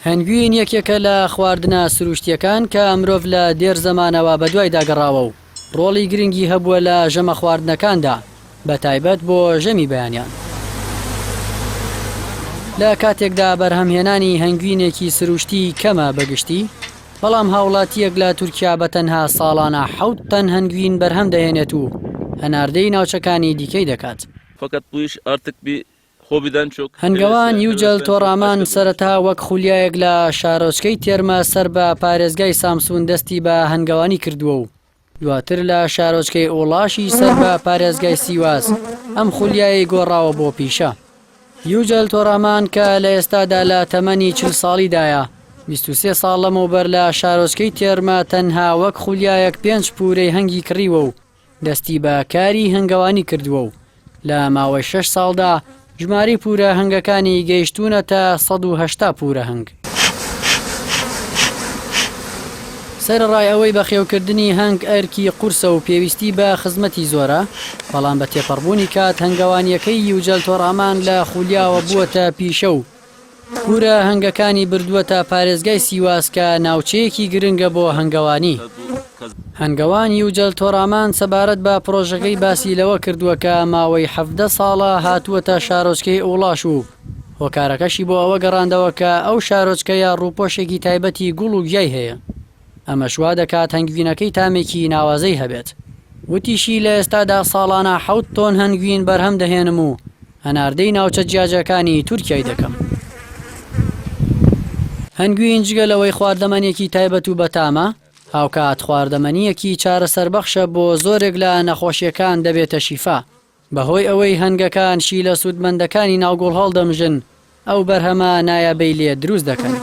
هەنگوین یەکێکە لە خواردنە سروشتییەکان کە مرۆڤ لە دێر زەمانەوە بەدوایدا گەڕاوە و ڕۆڵی گرنگی هەبووە لە ژەمە خواردنەکاندا بەتایبەت بۆ ژەمی بەیانیان. لە کاتێکدا بەرهەمهێنانی هەنگوینێکی سروشتی کەمە بەگشتی، بەڵام هاوڵاتییەک لە تورکیا بە تەنها ساڵانە حەوت تەن هەنگوین بەرهەم دەهێنێت و هەناردەی ناوچەکانی دیکەی دەکات. هەنگەوان یوجەل تۆرامان سەرەتا وەک خولیایەک لە شارۆچکەی تێرمە سەر بە پارێزگای سامسون دەستی بە هەنگەوانی کردووە و دواتر لە شارۆچکەی ئوڵاشی سەر بە پارێزگای سیواس ئەم خولیایەی گۆڕاوە بۆ پیشە. یوجەل تۆرامان کە لە ئێستادا لە تەمەنی 40 ساڵیدایە، 23 ساڵ لەمەوبەر لە شارۆچکەی تێرمە تەنها وەک خولیایەک پێنج پورەی هەنگی کڕیوە و دەستی بە کاری هەنگەوانی کردووە و لە ماوەی شەش ساڵدا ژمارەی پوورە هەنگەکانی گەیشتوونەتە 180 پوورە هەنگ. سەرەڕای ئەوەی بەخێوکردنی هەنگ ئەرکی قورسە و پێویستی بە خزمەتی زۆرە، بەڵام بە تێپەڕبوونی کات هەنگەوانییەکەی یوجەل تۆرامان لە خولیاوە بووەتە پیشە و پورە هەنگەکانی بردووەتە پارێزگای سیواس کە ناوچەیەکی گرنگە بۆ هەنگەوانی. هەنگەوان یوجەل تۆرامان سەبارەت بە پڕۆژەکەی باسی لەوە کردووە کە ماوەی 17 ساڵە هاتووەتە شارۆچکەی ئوڵاش و هۆکارەکەشی بۆ ئەوە گەڕاندەوە کە ئەو شارۆچکەیە ڕووپۆشێکی تایبەتی گوڵ و گیای هەیە. ئەمەش وا دەکات هەنگوینەکەی تامێکی ناوازەی هەبێت. وتیشی، لە ئێستادا ساڵانە حەوت تۆن هەنگوین بەرهەم دەهێنم و هەناردەی ناوچە جیاجیاکانی تورکیای دەکەم. هەنگوین جگە لەوەی خواردەمەنیەکی تایبەت و بەتامە، هاوکات خواردەمەنییەکی چارەسەربەخشە بۆ زۆرێک لە نەخۆشییەکان دەبێتە شیفا. بەهۆی ئەوەی هەنگەکان شیلە سوودمەندەکانی ناو گوڵ هەڵدەمژن، ئەو بەرهەمە نایابەی لێ دروست دەکەن.